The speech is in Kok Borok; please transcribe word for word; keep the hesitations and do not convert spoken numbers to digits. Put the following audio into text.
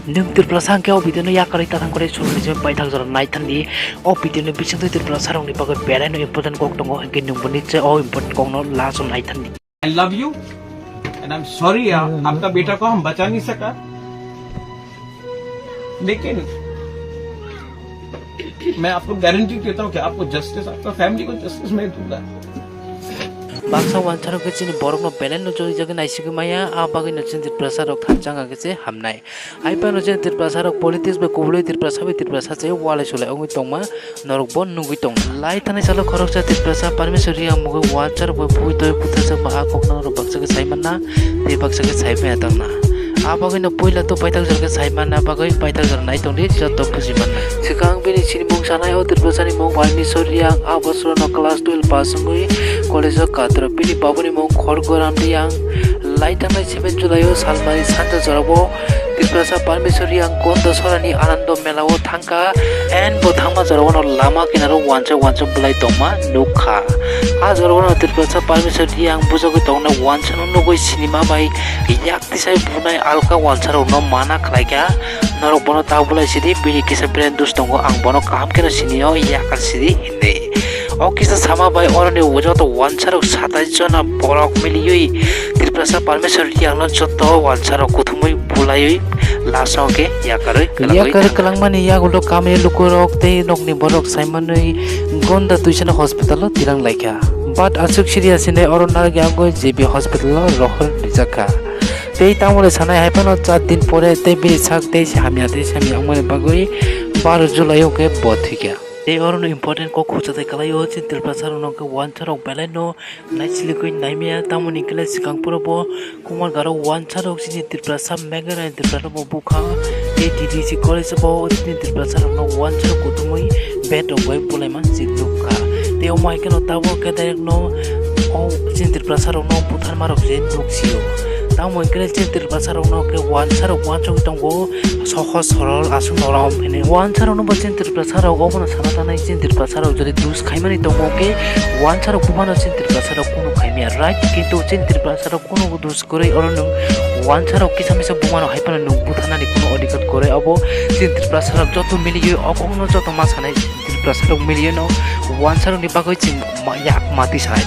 Nwng Tiprasa hwnkhe o video no yakarwi tathang kwrwi suru ni simi paithak jora naithandi. O video ni bisingtwi Tiprasa rokni bagwi belai no important kok tongo, hwnkhe nwng boni se o important kok no last o naithandi. I love you and I'm sorry यार, आपका बेटा को हम बचा नहीं सका, लेकिन मैं आपको गारंटी देता हूँ कि आपको जस्टिस, आपका फैमिली को जस्टिस मैं दूंगा। Baksa wansarok khe chini borokno belai no jolijagwi naisigwi maya, a bagwino chini Tiprasa rok thansa wngkha khe se hamnai. Hai phano chini Tiprasa rok politics bai kubulwi Tiprasa bai Tiprasa se walai sulai wngwi tongma norok bo nugwi tongo. Lai thani salo khoroksa Tiprasa Parmeshwar Reang mungwi wansarok bai phui toi butharjak ba a kokno norok baksa khe sai manna tei baksa khe sai maya tongna. A bagwino puila to paithak jora khe sai manna bagwi paithak jora nai tongdi joto buji manna. Swkang bini chini mung sanai o Tiprasa ni mung Parmeshwar Reang, a bosorono class twelve pass wngwi college o kathro. Bini babuni mung Khorgoram Reang. Lai thangnai seven July o salmari sanja jorao Tiprasa Parmeshwar Reang Gonda Sorani Anando Mela o thangkha, and bo thangma jorao no lama kinaro wansa wansa bulai tongma nukha. A jorao no Tiprasa Parmeshwar Reang bujagwi tongnai wansa no nugwi sinima bai yak tisai bunai alka wansa rok no mana khlaikha. Norok bono ta bulai sidi, bini kisa brain dus tongo, ang bono kaham kheno sinio, yakar sidi hinwi. O kisa sama bai oroni joto wansarok satais jona borok miliui Tiprasa Parmeshwar Reangno joto wansarok kuthumui bulaiui laso khe yakarwi kwlangwi Yakar thangkha. Kwlangmani yagulo kamini lukurok tei nokni borok saimanwi Gonda Tuisano hospital-o tirang laikha. But aswk serious hinwi oro narwkya wngwi J B hospital-o rohor rijakha. Tei tamoni sanai hai phano char din pore tei bini sak tei hamya tei hamya wngmani bagwi baro July-o khe bo thwikha. Tei orono important kok khusa tei kwlaio, chini Tiprasa rokno khe wansarok belai no naisiligwi naimaya, tamoni hwnkhe swkang pura bo Kumar Garo wansarok chini Tiprasa Meghalaya Tiprasa bo bukha, tei D D C college bo chini Tiprasa rokno wansarok kuthumwi bed rok bai bulaima chini nukha. Tei omo hai kheno tabuk khe direct no o chini Tiprasa rokno butharma rok je nuksio. Tamo hwnkhe chini Tiprasa rokno khe wansarok wansugwi tongo. Sohoj sorol aswk norom hwnwi. Wansarokno bo chini Tiprasa rok obono sana tanai chini Tiprasa rok jodi dus khaimani tongo khe wansarok buphano chini Tiprasa rok kunu khaimya right, kintu chini Tiprasa rok kunu dus kwrwi oro nwng wansarok kisa misa bumano hai phano nwng butharnani kunu odhikar kwrwi. Obo chini Tiprasa rok joto miliui o kokno joto ma sanai Tiprasa rok miliui no wansarokni bagwi chini ma-, yak mati sanai.